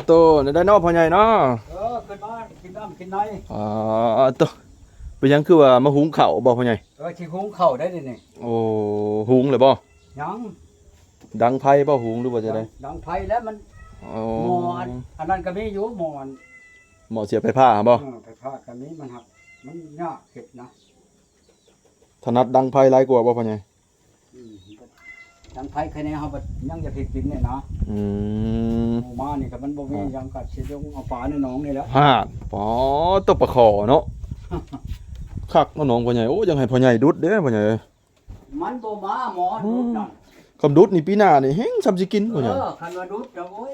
ໂຕ ແນວໃດເນາະພໍ່ໃຫຍ່ເນາະ? ເອີ ຂຶ້ນມາກິນນ້ຳກິນໃນ. ອໍ ໂຕ ເປັນຫຍັງຄືວ່າມາຫຸງເຂົ້າບໍ່ພໍ່ໃຫຍ່? ເອີ ຊິຫຸງເຂົ້າໄດ້ເດນີ້. ໂອ້ ຫຸງແລ້ວບໍ່? ຍັງ. ດັງໄຟບໍ່ຫຸງ ຫຼືວ່າຈັ່ງໃດ? ດັງ ດັງໄຟແລ້ວມັນ. ອໍ ໝໍ້ອັນ ອັນນັ້ນກໍມີຢູ່ ໝໍ້ອັນ ໝໍ້ສຽບໄຟຟ້າບໍ່? ເອີ ໄຟຟ້າກໍມີ ມັນຫັກ ມັນຍາກເຮັດນະ. ຖະໜັດດັງໄຟຫຼາຍກວ່າບໍ່ພໍ່ໃຫຍ່? ອືມ ດັງໄຟໃຄແນ່ ເຮົາບັດຍັງຢາກເຮັດກິນແນ່ນະ. ອືມ ໝູ່ມານີ້ກໍມັນບໍ່ມີຫຍັງ ກໍຊິລົງເອົາປາໃນໜອງນີ້ແຫຼະ. ຮາດ ປາ ຕົວປາຄໍ່ເນາະ. ຄັກເນາະໜອງພໍ່ໃຫຍ່. ໂອ້ ຢາກໃຫ້ພໍ່ໃຫຍ່ດຸດເດ້ພໍ່ໃຫຍ່ເອີຍ. ມັນບໍ່ມາໝໍ້ ອືມ ດຸດນັ້ນ. ຄັນດຸດນີ້ປີໜ້ານີ້ແຮງສ່ຳຊິກິນພໍ່ໃຫຍ່. ເອີ ຄັນວ່າດຸດນະ ໂອ້ຍ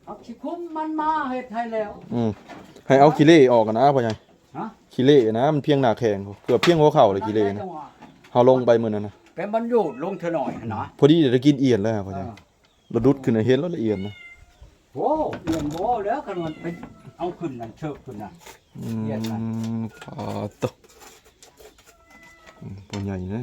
ເຮົາຊິຄຸມມັນມາເຮັດໃຫ້ແລ້ວ. ອືມ ໃຫ້ເອົາຂີ້ເລອອກຫັ້ນນະພໍ່ໃຫຍ່. ຮະ? ຂີ້ເລນະ ມັນພຽງໜ້າແຂ້ງ ເກືອບພຽງຫົວເຂົ່າແລ້ວຂີ້ເລນະ. ເຮົາລົງໄປມື້ນັ້ນນະ ແຕ່ມັນໂຍດລົງເທື່ອໜ້ອຍຫັ້ນນະ ພໍດີໄດ້ກິນອ່ຽນແລ້ວພໍ່ໃຫຍ່. ເອີ ລະດຸດຂຶ້ນໃຫ້ເຫັນລະອຽນນະ. ໂອ້ ອຽນບໍ່ເວົ້າແລ້ວ ຄັນວ່າໄປເອົາຂຶ້ນນັ້ນ ເຊີກຂຶ້ນນະ. ອືມ ອຽນນະ ປາໂຕ. ອືມ ພໍ່ໃຫຍ່ເດ້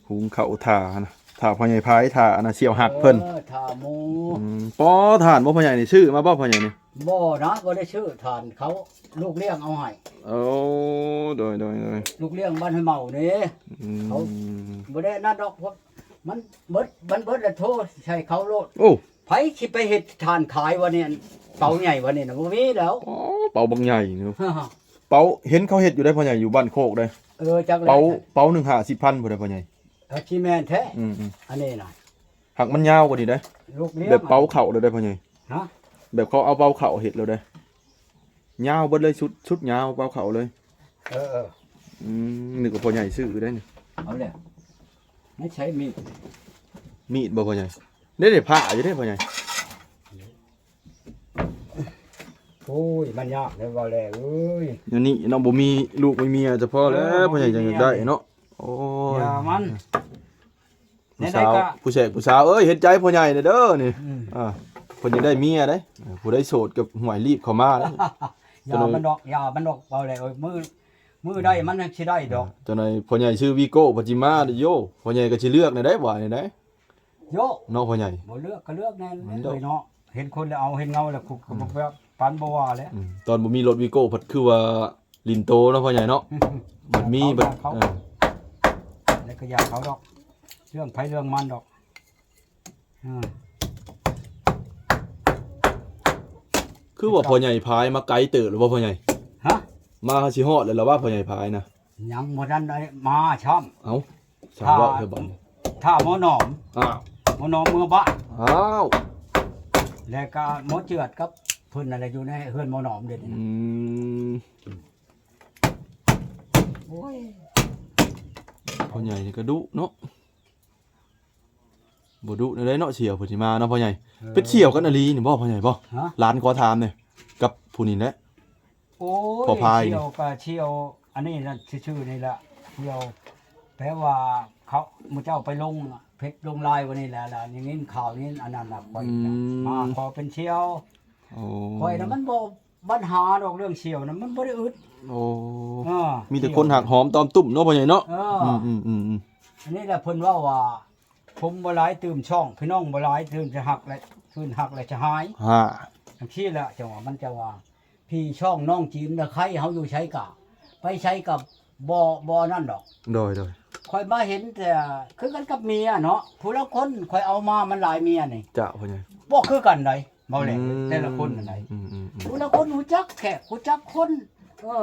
ຫຸງເຂົ້າຖ້າຫັ້ນນະ ຖ້າພໍ່ໃຫຍ່ພາຍ ຖ້າອັນນະສ່ຽວຮັກເພິ່ນ. ເອີ ຖ້າໝູ່. ອືມ ປໍ ຖ່ານບໍ່ພໍ່ໃຫຍ່ນີ້ ຊື້ມາບໍ່ພໍ່ໃຫຍ່ນີ້? ບໍ່ນະ ບໍ່ໄດ້ຊື້ຖ່ານ ເຂົາລູກລ້ຽງເອົາໃຫ້. ໂອ້ ໂດຍ ໂດຍ ໂດຍ ລູກລ້ຽງບ້ານຫ້ວຍເມົານີ້. ອືມ ເຂົາບໍ່ໄດ້ນັ້ນດອກ ພວກມັນເບິດ ມັນເບິດແລ້ວໂທໃສ່ເຂົາໂລດ. ໂອ້ ໃຜຊິໄປເຮັດຖ່ານຂາຍວະນີ້ ເປົາໃຫຍ່ວະນີ້ນະ ບໍ່ມີແລ້ວ. ອໍ ເປົາບັກໃຫຍ່ເນາະ. ເປົາ ເຫັນເຂົາເຮັດຢູ່ໃດ໋ພໍ່ໃຫຍ່ ຢູ່ບ້ານໂຄກໃດ໋. ເອີ ຈັກແລ້ວ ເປົາ ເປົາໜຶ່ງຫ້າສິບພັນພຸ້ນໃດ໋ພໍ່ໃຫຍ່. ເອີ ຊິແມ່ນແທ້. ອືມໆ ອັນນີ້ນະ ຫາກມັນຍາວກວ່ານີ້ໃດ໋ ລູກລ້ຽງ ແບບເປົາເຂົ້າເລີຍໃດ໋ພໍ່ໃຫຍ່. ຮະ? ແບບເຂົາເອົາເປົາເຂົ້າເຮັດແລ້ວໃດ໋ ຍາວເບິດເລີຍ ຊຸດ ຊຸດຍາວເປົາເຂົ້າເລີຍ. ເອີໆ ອືມ ນຶກວ່າພໍ່ໃຫຍ່ຊື້ໄດ໋ນີ້. ເອົາແລ້ວ ໃນໃຊ້ມີດ ມີດບໍ່ພໍ່ໃຫຍ່? ໄດ້ ໄດ້ພ້າຢູ່ເດ້ພໍ່ໃຫຍ່. ໂອ້ຍ ມັນຍາກເດ້ເວົ້າແລ້ວເອີຍ ດຽວນີ້ເນາະ ບໍ່ມີລູກມີເມຍຈະພໍແລ້ວ. ເອີ ພໍ່ໃຫຍ່ຈັ່ງຢາກໄດ້ເນາະ. ໂອ້ຍ ຢ່າມັນ ຜູ້ສາວ ແນວໃດກໍ ຜູ້ແຊກຜູ້ສາວເອີຍ ເຫັນໃຈພໍ່ໃຫຍ່ແດ່ເດີນີ້. ອືມ ອ່າ ເພິ່ນຢາກໄດ້ເມຍເດ້. ເອີ ຜູ້ໃດໂສດກໍຫ້ວຍ ລີບເຂົ້າມາເດ້. ຢ່າມັນດອກ ຢ່າມັນດອກ ເວົ້າແລ້ວເອີຍ ມື້ ມື້ໃດມັນຊິໄດ້ດອກ. ເອີ ຈັ່ງໃດພໍ່ໃຫຍ່ຊື້ວີໂກ້ ປະຈິມາເດ້ໂຍ ພໍ່ໃຫຍ່ກໍຊິເລືອກແນວໃດ ວ່າແນວໃດ. ໂຍ ເນາະພໍ່ໃຫຍ່ ບໍ່ເລືອກກໍເລືອກແນ່ເອີຍເນາະ. ເຫັນຄົນແລ້ວເອົາ ເຫັນເງົາແລ້ວຄຸກ ອືມ ກໍບໍ່ ປານບໍ່ວ່າແຫຼະ. ອືມ ຕອນບໍ່ມີລົດວີໂກ້ພັດຄືວ່າຫຼິ້ນໂຕເນາະພໍ່ໃຫຍ່ເນາະ. ບັດມີບັດ ເອີ ແລ້ວກໍຢ່າເຂົາດອກ ເລື່ອງໃຜເລື່ອງມັນດອກ. ເອີ ຄືວ່າພໍ່ໃຫຍ່ພາຍມາໄກເຕີບແລ້ວບໍ່ພໍ່ໃຫຍ່? ຮະ? ມາຊິຮອດແລ້ວລະວ່າພໍ່ໃຫຍ່ພາຍນະ. ຍັງບໍ່ທັນໄດ້ມາຊ້ຳ. ເອົ້າ ຊ່າງເວົ້າແທ້ບັດນີ້ ຖ້າໝໍໜອມ. ອ້າວ ໝໍໜອມເມືອບ້ານ. ອ້າວ ແລ້ວກະໝໍເຈືອດກັບເພິ່ນນັ້ນແຫຼະ ຢູ່ໃນເຮືອນໝໍໜອມເດ. ອືມ ໂອ້ຍ ພໍ່ໃຫຍ່ນີ້ກະດຸເນາະ. ບໍ່ດຸແນວໃດເນາະ ສ່ຽວເພິ່ນຊິມາເນາະພໍ່ໃຫຍ່. ເອີ ເປັນສ່ຽວກັນອີ່ຫຼີນີ້ບໍ່ພໍ່ໃຫຍ່ບໍ່? ຮະ? ຫຼານຂໍຖາມແດ່ ກັບຜູ້ນີ້ແຫຼະ. ໂອ້ຍ ພໍ່ພາຍນີ້ ສ່ຽວກໍສ່ຽວອັນນີ້ນະ ຊື່ໆນີ້ລະ ສ່ຽວ ແປວ່າເຂົາ ໝູ່ເຈົ້າໄປລົງເຟສລົງລາຍວ່ານີ້ແຫຼະ ລະໄດ້ຍິນຂ່າວນີ້ ອັນນັ້ນນະ ຂ້ອຍ ອືມ ມາຂໍເປັນສ່ຽວ. ໂອ້ ຂ້ອຍນະມັນບໍ່ບັນຫາດອກ ເລື່ອງສ່ຽວນະມັນບໍ່ໄດ້ອຶດ. ໂອ້ ເອີ ມີແຕ່ຄົນຮັກຫອມຕອມຕຸ້ມເນາະພໍ່ໃຫຍ່ເນາະ. ເອີ ອືມໆ ອັນນີ້ແຫຼະເພິ່ນເວົ້າວ່າ ຜົມບໍ່ຫຼາຍຕື່ມຊ່ອງ ພີ່ນ້ອງບໍ່ຫຼາຍຕື່ມຈະຮັກ ແລະ ຄືນຮັກ ແລະ ຈະຫາຍ. ຮະ ຈັ່ງຊີ້ແຫຼະ ຈັ່ງວ່າມັນຈະວ່າ ພີ່ຊ່ອງນ້ອງຈີນລະໄຄ ເຮົາຢູ່ໃສກະ ໄປໃສກະບໍ່ ບໍ່ນັ້ນດອກ. ໂດຍໆ ຂ້ອຍມາເຫັນແຕ່ຄືກັນກັບເມຍເນາະ ຜູ້ລາງຄົນຂ້ອຍເອົາມາມັນຫຼາຍເມຍນີ້. ເຈົ້າ ພໍ່ໃຫຍ່ ບໍ່ຄືກັນໃດ ເວົ້າແຫຼະ ອືມ ແຕ່ລະຄົນຫັ້ນໃດ ອືມໆໆ ຜູ້ລາງຄົນຮູ້ຈັກແຂກ ຮູ້ຈັກຄົນ ເອີ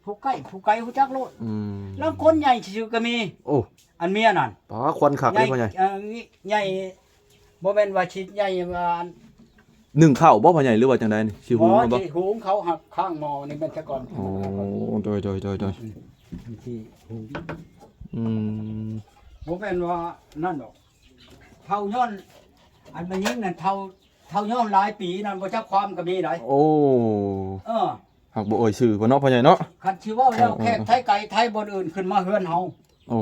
ຜູ້ໃກ້ຜູ້ໄກຮູ້ຈັກໂລດ. ອືມ ລາງຄົນໃຫຍ່ຊື່ໆກໍມີ. ໂອ້ ອັນເມຍນັ້ນ ປາ ຄວັນຄັກເລີຍພໍ່ໃຫຍ່. ເອີ ໃຫຍ່ ບໍ່ແມ່ນວ່າຊິໃຫຍ່ວ່າ ໜຶ້ງເຂົ້າບໍ່ພໍ່ໃຫຍ່ ຫຼືວ່າຈັ່ງໃດນີ້ ຊິຫຸງບໍ່? ຊິຫຸງເຂົ້າ ຫາກຂ້າງໝໍນີ້ແມ່ນແຕ່ກ່ອນ. ໂອ້ ໂດຍໆໆໆ ອືມ ມັນຊິຫຸງ. ອືມ ບໍ່ແມ່ນວ່ານັ້ນດອກ ເຖົ້າຍ້ອນ ອັນແມ່ຍິງນັ້ນເຖົ້າ ເຖົ້າຍ້ອນຫຼາຍປີນັ້ນ ບໍ່ຈັກຄວາມກໍມີໃດ. ໂອ້ ເອີ ຫາກບໍ່ເອີ່ຍຊື່ເພິ່ນເນາະພໍ່ໃຫຍ່ເນາະ. ຄັນຊິເວົ້າແລ້ວ ເອີໆໆ ແຂກໄທໄກໄທບ່ອນອື່ນຂຶ້ນມາເຮືອນເຮົາ ໂອ້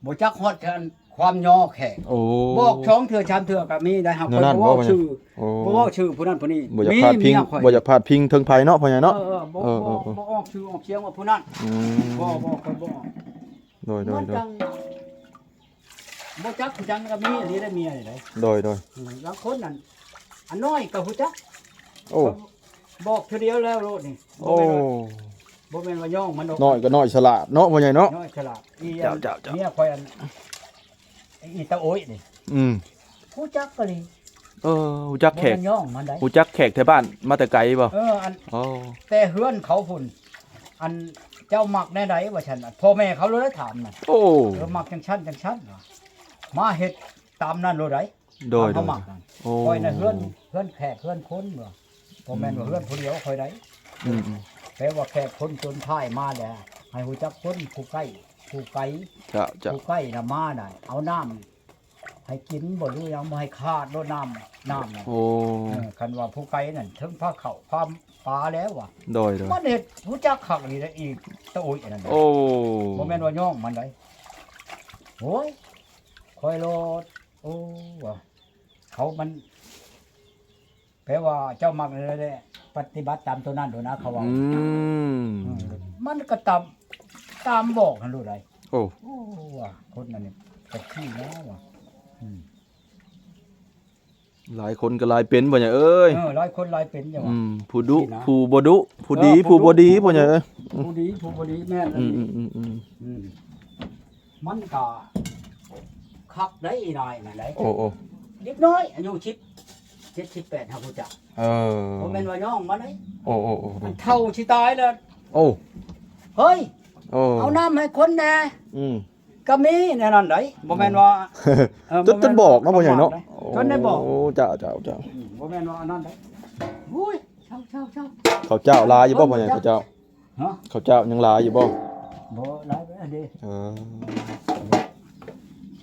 ບໍ່ຈັກຮອດອັນຄວາມຍໍແຂກ. ໂອ້ ບອກສອງເທື່ອສາມເທື່ອກໍມີໄດ໋. ຫາກຂ້ອຍບໍ່ເວົ້າຊື່ ໂອ້ ບໍ່ເວົ້າຊື່ຜູ້ນັ້ນຜູ້ນີ້. ບໍ່ຢາກພາດພິງ ບໍ່ຢາກພາດພິງເທິງໃຜເນາະພໍ່ໃຫຍ່ເນາະ. ເອີໆ ບໍ່ ເອີໆ ບໍ່ອອກຊື່ອອກສຽງວ່າຜູ້ນັ້ນ. ອືມ ບໍ່ ບໍ່ ຂ້ອຍບໍ່ອອກ. ໂດຍໆໆ ມັນຈັ່ງ ບໍ່ຈັກຄືຫຍັງກໍມີອີ່ຫຼີໄດ໋ ເມຍນີ້ໄດ໋. ໂດຍໆ ເອີ ລາງຄົນນັ້ນ ອັນນ້ອຍກໍຮູ້ຈັກ. ໂອ້ ບອກເທື່ອດຽວແລ້ວໂລດນີ້. ໂອ້ ບໍ່ແມ່ນວ່າ ບໍ່ແມ່ນວ່າຍ້ອງມັນດອກ. ນ້ອຍກໍນ້ອຍສະຫຼາດເນາະ ພໍ່ໃຫຍ່ເນາະ. ນ້ອຍສະຫຼາດ. ອີ ເຈົ້າ ເຈົ້າ ເຈົ້າ ເມຍຂ້ອຍອັນ ອີຕາໂອ້ຍນີ້ ອືມ ຮູ້ຈັກກໍດີ. ເອີ ຮູ້ຈັກແຂກ ບໍ່ແມ່ນຍ້ອງມັນໃດ. ຮູ້ຈັກແຂກແຖວບ້ານມາແຕ່ໄກບໍ່? ເອີ ອັນ ໂອ້ ແຕ່ເຮືອນເຂົາພຸ້ນ ອັນ ເຈົ້າມັກແນວໃດວ່າຊັ້ນ. ພໍ່ແມ່ເຂົາເລີຍຖາມນະ. ໂອ້ ເອີ ມັກຈັ່ງຊັ້ນຈັ່ງຊັ້ນ ມາເຮັດຕາມນັ້ນໂລດໃດ. ໂດຍ ເຮົາມັກນັ້ນ. ໂອ້ ຂ້ອຍນະເຮືອນ ເຮືອນແຂກເຮືອນຄົນ ບໍ່ແມ່ນວ່າ ອືມ ເຮືອນຜູ້ດຽວຂ້ອຍໃດ. ອືມໆ ແປວ່າແຂກຄົນຈົນທ້າຍມາແລ້ວ ໃຫ້ຮູ້ຈັກຄົນຜູ້ໃກ້ຜູ້ໄກ. ເຈົ້າ ເຈົ້າ ຜູ້ໃກ້ນະມານະ ເອົານ້ຳໃຫ້ກິນບໍ່ ຫຼືຫຍັງ ບໍ່ໃຫ້ຂາດໂລດນ້ຳ ນ້ຳນະ. ໂອ້ ເອີ ຄັນວ່າຜູ້ໄກນັ້ນ ເຖິງພາເຂົ້າພາປາແລ້ວວ່າ. ໂດຍໆ ມັນເຮັດຮູ້ຈັກຄັກນີ້ແຫຼະ ອີຕາໂອ້ຍອັນນັ້ນ. ໂອ້ ບໍ່ແມ່ນວ່າຍ້ອງມັນໃດ. ໂອ້ຍ ຂ້ອຍໂລດ ໂອ້ ວ່າ ເຂົາມັນ ແປວ່າເຈົ້າມັກແນວໃດ ປະຕິບັດຕາມໂຕນັ້ນໂລດນະ ເຂົາເວົ້າ. ອືມ ເອີ ມັນກໍຕາມ ຕາມບອກຫັ້ນໂລດໃດ. ໂອ້ ໂອ້ ວ່າຄົນນັ້ນນີ້ກໍຂີ້ນະວ່າ. ອືມ ຫຼາຍຄົນກໍຫຼາຍເປັນ ພໍ່ໃຫຍ່ເອີຍ. ເອີ ຫຼາຍຄົນຫຼາຍເປັນ ຈັ່ງວ່າ. ອືມ ຜູ້ດຸ ຊິນະ ຜູ້ບໍ່ດຸ ຜູ້ດີ ເອີ ຜູ້ບໍ່ດີ ພໍ່ໃຫຍ່ເອີຍ. ຜູ້ດີ ຜູ້ບໍ່ດີ ແມ່ນ. ອືມໆໆໆ ອືມ ມັນກໍຄັກໄດ໋ ອີນາຍນັ້ນໄດ໋. ໂອ້ ໂອ້ ເດັກນ້ອຍອາຍຸສິບເຈັດ ສິບແປດ ຫາກຮູ້ຈັກ. ເອີ ບໍ່ແມ່ນວ່າຍ້ອງມັນໄດ໋. ໂອ້ ໂອ້ ໂອ້ ມັນເຖົ້າຊິຕາຍແລ້ວ. ໂອ້ ເຮີ້ຍ ໂອ້ ເອົານ້ຳໃຫ້ຄົນແດ່. ອືມ ກໍມີແນວນັ້ນໄດ໋ ບໍ່ແມ່ນວ່າ ເອີ ຈົນ ບໍ່ແມ່ນ ຈົນບອກເນາະ ວ່າ ພໍ່ໃຫຍ່ເນາະ. ຈົນໄດ້ບອກ. ໂອ້ ເຈົ້າ ເຈົ້າ ເຈົ້າ ອືມ ບໍ່ແມ່ນວ່າອັນນັ້ນໄດ໋. ໂອ້ຍ ເຈົ້າ ເຈົ້າ ເຈົ້າ ເຂົາເຈົ້າຫຼາຍຢູ່ບໍ່ ພໍ່ໃຫຍ່ ເຂົາເຈົ້າ? ຮະ? ເຂົາເຈົ້າຍັງຫຼາຍຢູ່ບໍ່? ບໍ່ຫຼາຍປານໃດ. ເອີ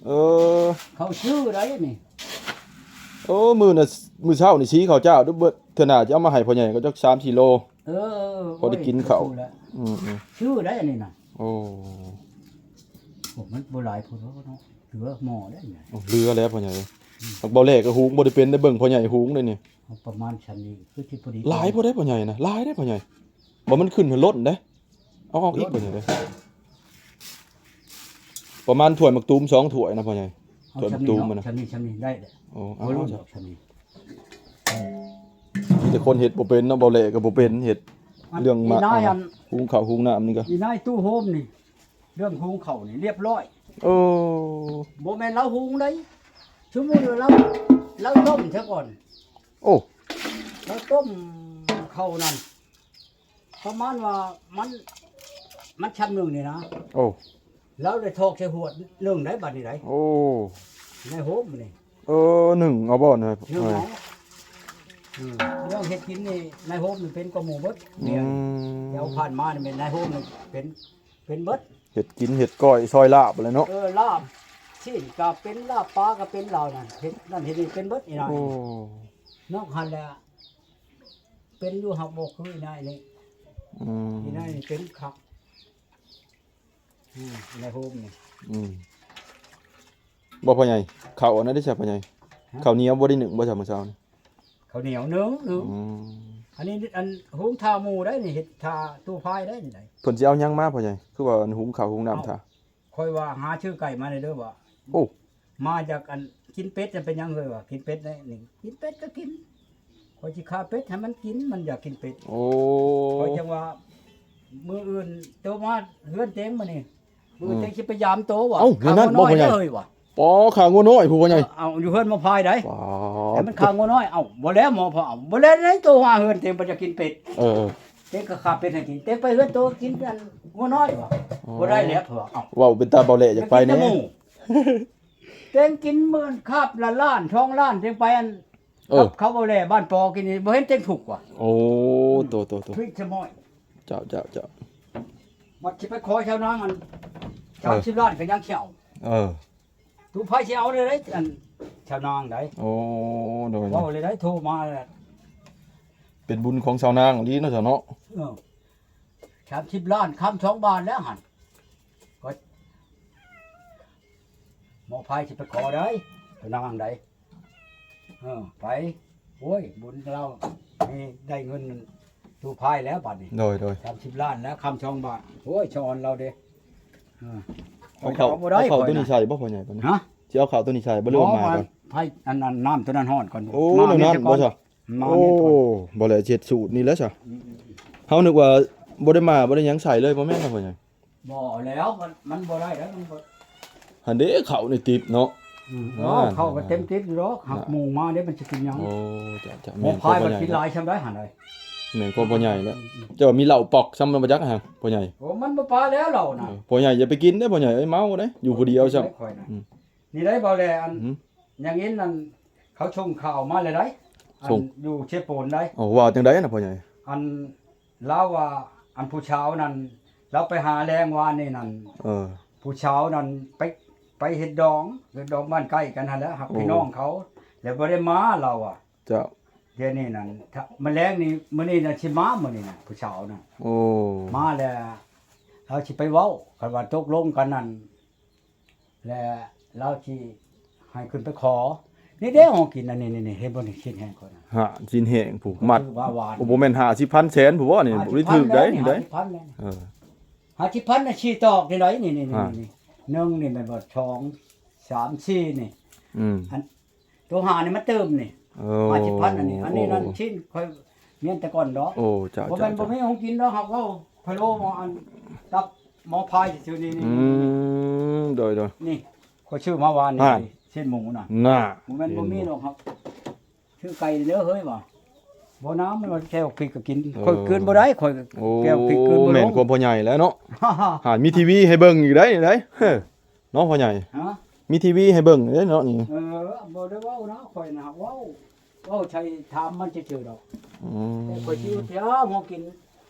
ເອີ ເຂົາຊື້ໄດ໋ນີ້. ໂອ້ ມື້ນະ ມື້ເຊົ້ານີ້ສີເຂົາເຈົ້າເບິດ ເທື່ອໜ້າຈະເອົາມາໃຫ້ພໍ່ໃຫຍ່ກໍຈັກສາມສີ່ໂລ. ເອີ ພໍໄດ້ກິນເຂົ້າ. ໂອ້ຍ ຊື້ແລ້ວ ອືມໆ ຊື້ໄດ໋ອັນນີ້ນະ. ໂອ້ ໂອ້ ມັນບໍ່ຫຼາຍໂພດເນາະ ເຫຼືອໝໍ້ໄດ໋ນີ້. ໂອ້ ເຫຼືອແລ້ວພໍ່ໃຫຍ່. ອືມ ບັກເບົາແຫຼກໍຫຸງບໍ່ໄດ້ເປັນໄດ໋ ເບິ່ງພໍ່ໃຫຍ່ຫຸງໄດ໋ນີ້. ເອົາປະມານຊ່ຳນີ້ຄືຊິພໍດີ. ຫຼາຍໂພດໄດ໋ພໍ່ໃຫຍ່ນະ ຫຼາຍໄດ໋ພໍ່ໃຫຍ່. ບໍ່ ມັນຂຶ້ນໃຫ້ລົ້ນເດ້. ເອົາ ເອົາອີກ ພໍ່ໃຫຍ່ເດ້. ປະມານຖ້ວຍໝາກຕູມສອງຖ້ວຍນະພໍ່ໃຫຍ່. ເອົາ ຖ້ວຍໝາກຕູມ ຊ່ຳນີ້ເນາະ ມັນນະ ຊ່ຳນີ້ ຊ່ຳນີ້ໄດ້ແຫຼະ. ໂອ້ ເອົາ ບໍ່ລົ້ນດອກ ຊ່ຳນີ້. ມີແຕ່ຄົນເຮັດບໍ່ເປັນເນາະ ເບົາແຫຼກໍບໍ່ເປັນເຮັດ. ອັນ ເລື່ອງມາ ອີນາຍ ອັນ ຫຸງເຂົ້າຫຸງນ້ຳນີ້ກໍ ອີນາຍຕູ້ໂຮມນີ້ ເລື່ອງຫຸງເຂົ້ານີ້ລຽບຮ້ອຍ. ໂອ້ ບໍ່ແມ່ນລາວຫຸງໃດ໋ ສົມມຸດວ່າລາວ ລາວຕົ້ມຊະກ່ອນ. ໂອ້ ລາວຕົ້ມເຂົ້ານັ້ນ ປະມານວ່າມັນ ມັນຊຳໜຶ່ງນີ້ນະ. ໂອ້ ລາວໄດ້ຖອກໃສ່ຫວດໜຶ່ງໄດ້ບັດນີ້ໄດ໋. ໂອ້ ໃນໂຮມນີ້. ເອີ ໜຶ່ງເອົາບໍ່ນະ? ໜຶ່ງເອົາ. ເອີ ເລື່ອງເຮັດກິນນີ້ໃນໂຮມນີ້ເປັນກວ່າໝູ່ເບິດ. ອືມ ແນວຜ່ານມານີ້ແມ່ນໃນໂຮມນີ້ເປັນ ເປັນເບິດ. ເຮັດກິນເຮັດກ້ອຍຊອຍລາບແຫຼະເນາະ. ເອີ ລາບຊີ້ນກໍເປັນ ລາບປາກໍເປັນ ລາວນັ້ນເຮັດນັ້ນເຮັດນີ້ເປັນເບິດ ອີນາຍ. ໂອ້ ນອກຫັ້ນແຫຼະ ເປັນຢູ່ ຫາກບໍ່ຄືອີນາຍນີ້. ອືມ ອີນາຍນີ້ເປັນຄັກ. ອືມ ໃນໂຮມນີ້. ອືມ ບໍ່ພໍ່ໃຫຍ່ ເຂົ້າອັນນັ້ນໄດ້ຊະພໍ່ໃຫຍ່? ຮະ? ເຂົ້າໜຽວບໍ່ໄດ້ໜຶ້ງບໍ່ຊະມື້ເຊົ້ານີ້? ເຂົ້າໜຽວໜຶ້ງ ໜຶ້ງ. ອືມ ອັນນີ້ ອັນ ຫຸງຖ້າໝູ່ໄດ໋ນີ້ ເຮັດຖ້າຕູ້ພາຍໄດ໋ນີ້ໄດ໋. ເພິ່ນຊິເອົາຫຍັງມາພໍ່ໃຫຍ່? ຄືວ່າ ອັນ ຫຸງເຂົ້າຫຸງນ້ຳຖ້າ. ຂ້ອຍວ່າຫາຊື້ໄກ່ມາແດ່ເດີວ່າ. ໂອ້ ມາຈາກອັນກິນເປັດນະ. ເປັນຫຍັງເອີຍວ່າ ກິນເປັດແດ່ນີ້? ກິນເປັດກໍກິນ ຂ້ອຍຊິຂ້າເປັດໃຫ້ມັນກິນ ມັນຢາກກິນເປັດ. ໂອ້ ຂ້ອຍຈັ່ງວ່າ ມື້ອື່ນໂຕມາເຮືອນເຕັງມື້ນີ້ ມື້ອື່ນ ອືມ ເຕັງຊິໄປຢາມໂຕວ່າ. ເອົ້າ ຂ້າງົວນ້ອຍເດີວ່າ. ອໍ ຂ້າງົວນ້ອຍຜູ້ພໍ່ໃຫຍ່. ເອີ ເອົາຢູ່ເຮືອນໝໍພາຍໄດ໋. ປາດ ໃຫ້ມັນຂ້າງົວນ້ອຍ. ເອົ້າ ບໍ່ແລ້ວໝໍພາ ເອົ້າ ບໍ່ແລ້ວໃດ ໂຕມາເຮືອນເຕັງ ບໍ່ຢາກກິນເປັດ. ເອີ ເຕັງກໍຂ້າເປັດໃຫ້ກິນ ເຕັງໄປເຮືອນໂຕກິນອັນງົວນ້ອຍວ່າ. ອໍ ບໍ່ໄດ້ແລ້ວເພາະວ່າ. ເອົ້າ ເວົ້າເປັນຕາເບົາແຫຼຢາກໄປແດ່. ເຕັງກິນໝື່ນຄາບລະລ້ານສອງລ້ານ ເຕັງໄປອັນ ເອີ ເຂົາ ເຂົາເວົ້າແຫຼບ້ານປໍກິນນີ້ ບໍ່ເຫັນເຕັງທຸກວ່າ. ໂອ້ ໂຕໆໆ ພິດສະໝອຍ. ເຈົ້າ ເຈົ້າ ເຈົ້າ. ບັດຊິໄປຂໍຊາວນາງອັນ ເອີ ສາມສິບລ້ານກໍຍັງຊິເອົາ. ເອີ ຕູ້ພາຍຊິເອົາເລີຍໄດ໋ ອັນຊາວນາງໄດ໋. ໂອ້ ໂດຍ ເວົ້າເລີຍໄດ໋ ໂທມາແລ້ວ. ເປັນບຸນຂອງຊາວນາງອີ່ຫຼີເນາະ ເຈົ້າເນາະ. ເອີ ສາມສິບລ້ານຄຳສອງບາດແລ້ວຫັ້ນ ກໍໝໍພາຍຊິໄປຂໍໄດ໋ ໄປນາງໄດ໋. ເອີ ໄປ ໂອ້ຍ ບຸນລາວນີ້ໄດ້ເງິນຕູ້ພາຍແລ້ວບັດນີ້. ໂດຍໆ ສາມສິບລ້ານແລ້ວ ຄຳສອງບາດ. ໂອ້ຍ ສອນລາວເດ້. ເອີ ເອົາເຂົ້າ ເອົາເຂົ້າໂຕນີ້ໃສ່ບໍ່ພໍ່ໃຫຍ່ບັດນີ້? ຮະ? ຊິເອົາເຂົ້າໂຕນີ້ໃສ່ ບໍ່ ຫຼືວ່າໝ້າກ່ອນ? ໃຫ້ອັນ ອັນນ້ຳໂຕນັ້ນຮ້ອນກ່ອນ. ໂອ້ ມາ ແນວນັ້ນບໍ່ຊະ? ມາ ໂອ້ ນີ້ກ່ອນ ບໍ່ແຫຼະ ເຮັດສູດນີ້ແຫຼະຊະ. ອືມໆໆ ເຮົານຶກວ່າບໍ່ໄດ້ໝ້າ ບໍ່ໄດ້ຫຍັງໃສ່ເລີຍ ບໍ່ແມ່ນນະພໍ່ໃຫຍ່? ບໍ່ແລ້ວ ມັນ ມັນບໍ່ໄດ້ແລ້ວ ມັນບໍ່ ຫັ້ນເດ້ ເຂົ້າໃນຕິບເນາະ. ອືມ ອ່າ ເຂົ້າກໍເຕັມຕິບຢູ່ດອກ ຫາກມຸງມາເດ້ ມັນຊິກິນຫຍັງ? ໂອ້ ຈະ ຈະ ໝໍພາຍກໍກິນຫຼາຍຊ່ຳໃດຫັ້ນໃດ. ແມ່ນຂອງພໍ່ໃຫຍ່ແຫຼະ. ອືມໆໆ ເຈົ້າມີເຫຼົ້າປອກຊ່ຳບໍ່ຈັກຫັ້ນ ພໍ່ໃຫຍ່. ໂອ້ ມັນບໍ່ປາແລ້ວເຫຼົ້ານະ. ເອີ ພໍ່ໃຫຍ່ຢ່າໄປກິນເດ້ພໍ່ໃຫຍ່ເອີຍ ເມົາເດ້ ຢູ່ຜູ້ດຽວຊ່ຳ. ຂ້ອຍນະ ອືມ ນີ້ໄດ໋ເບົາແລ ອັນ ຫືມ ຢ່າງນີ້ນັ້ນ ເຂົາສົ່ງຂ່າວມາແລ້ວໃດ໋ ອັນ ສົ່ງ ຢູ່ເຊໂປນໃດ໋. ເອົາ ວ່າຈັ່ງໃດນະພໍ່ໃຫຍ່? ອັນ ລາວວ່າ ອັນຜູ້ຊາວນັ້ນ ລາວໄປຫາແລງວານນີ້ນັ້ນ ເອີ ຜູ້ຊາວນັ້ນໄປ ໄປເຮັດດອງ ເຮັດດອງບ້ານໃກ້ກັນຫັ້ນແຫຼະ ຮັກ ໂອ້ ພີ່ນ້ອງເຂົາ ແລ້ວບໍ່ໄດ້ມາລາວວ່າ. ເຈົ້າ ດຽວນີ້ນັ້ນ ມື້ແລງນີ້ ມື້ນີ້ນະຊິມາ ມື້ນີ້ນະ ຜູ້ຊາວນັ້ນ. ໂອ້ ມາແລ້ວ ລາວຊິໄປເວົ້າ ຄັນວ່າຕົກລົງກັນນັ້ນ ແລ້ວລາວຊິໃຫ້ຂຶ້ນໄປຂໍ. ນີ້ເດ້ ຫ້ອງກິນອັນນີ້ ນີ້ ນີ້ ເຫັນບໍ່ນີ້ ຊີ້ນແຫ້ງຂ້ອຍນະ. ຫາ ຊີ້ນແຫ້ງຜູ້ມັດ ໂອ້ ບໍ່ແມ່ນຫ້າສິບພັນແສນຜູ້ບໍ່ນີ້ ບໍ່ໄດ້ຖືກໃດ໋ ນີ້ໄດ໋. ຫ້າສິບພັນແລ້ວນີ້ ເອີ ຫ້າສິບພັນນະ ສີ່ຕອກນີ້ໄດ໋ ນີ້ ນີ້ ນີ້ ນີ້ ໜຶ່ງນີ້ແມ່ນບໍ່ ສອງ ສາມ ສີ່ ນີ້ ອືມ ອັນ ໂຕຫ້ານີ້ມາຕື່ມນີ້ ເອີ ຫ້າສິບພັນ ອັນນີ້ ອັນນີ້ນັ້ນ ໂອ້ ຊີ້ນຂ້ອຍມ້ຽນແຕ່ກ່ອນດອກ. ໂອ້ ເຈົ້າ ບໍ່ແມ່ນ ເຈົ້າ ບໍ່ມີຂອງກິນດອກ ຫາກເວົ້າພະໂລ້ ໝໍອັນ ຕັບ ໝໍພາຍຊື່ໆ ນີ້ ນີ້ ອືມ ນີ້ ໂດຍໆ ນີ້ ຂ້ອຍຊື້ມາວານນີ້ ຊີ້ນໝູນັ້ນ ນ່າ ບໍ່ແມ່ນບໍ່ມີດອກ ຫາກຊື້ໄກ່ເດີເຮີ້ຍວ່າ. ບໍ່ນະ ມັນວ່າແກວພິກກໍກິນ ເອີ ຂ້ອຍກືນບໍ່ໄດ້ ຂ້ອຍ ໂອ້ ແກວພິກກືນບໍ່ລົງ. ແມ່ນຄວາມພໍ່ໃຫຍ່ແຫຼະເນາະ. ຫາ ມີທີວີໃຫ້ເບິ່ງອີກໄດ໋ ນີ້ໄດ໋ ເນາະພໍ່ໃຫຍ່. ຮະ ມີທີວີໃຫ້ເບິ່ງເດ້ເນາະນີ້. ເອີ ບໍ່ໄດ້ເວົ້ານະ ຂ້ອຍນະ ເວົ້າ ເວົ້າໃສ່ຖາມມັນຊື່ໆດອກ. ອືມ ແຕ່ຂ້ອຍຊິອຶດຢາກຂອງກິນ.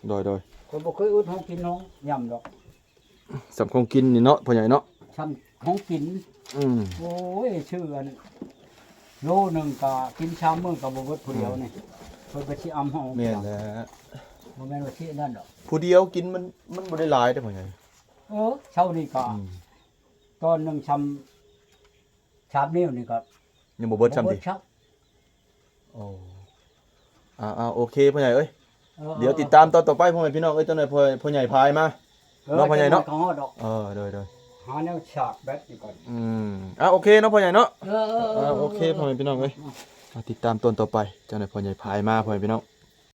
ໂດຍໆ ຂ້ອຍບໍ່ເຄີຍອຶດຂອງກິນຂອງຫຍັງດອກ. ສ່ຳຂອງກິນນີ້ເນາະ ພໍ່ໃຫຍ່ເນາະ ສ່ຳຂອງກິນ. ອືມ ໂອ້ຍ ຊື້ອັນ ໂລໜຶ່ງກະກິນສາມມື້ກະບໍ່ເບິດຜູ້ດຽວນີ້. ອືມ ເພິ່ນກະຊິອຳເຮົາ. ແມ່ນແຫຼະ ບໍ່ແມ່ນວ່າຊິອັນນັ້ນດອກ ຜູ້ດຽວກິນມັນ ມັນບໍ່ໄດ້ຫຼາຍເດ້ພໍ່ໃຫຍ່. ເອີ ເຊົ້ານີ້ກະ ອືມ ຕອນໜຶ່ງຊ່ຳ ສາມນິ້ວນີ້ກໍຍັງບໍ່ເບິດຊ້ຳຕິ. ໂອ້ ອ່າໆ ໂອເຄພໍ່ໃຫຍ່ເອີຍ. ເອີ ດຽວຕິດຕາມຕອນຕໍ່ໄປ ພໍ່ແມ່ພີ່ນ້ອງເອີຍ. ຕອນໃດພໍ່ ພໍ່ໃຫຍ່ພາຍມາ ເອີ ເນາະພໍ່ໃຫຍ່ເນາະ. ເອີ ໂດຍໆ ຫາແນວສາກແບັດນີ້ກ່ອນ. ອືມ ອ່າ ໂອເຄເນາະພໍ່ໃຫຍ່ເນາະ. ເອີໆ ອ່າ ໂອເຄພໍ່ແມ່ພີ່ນ້ອງເອີຍ. ອ່າ ຕິດຕາມຕອນຕໍ່ໄປ ຈັກໜ່ອຍພໍ່ໃຫຍ່ພາຍມາ ພໍ່ແມ່ພີ່ນ້ອງ.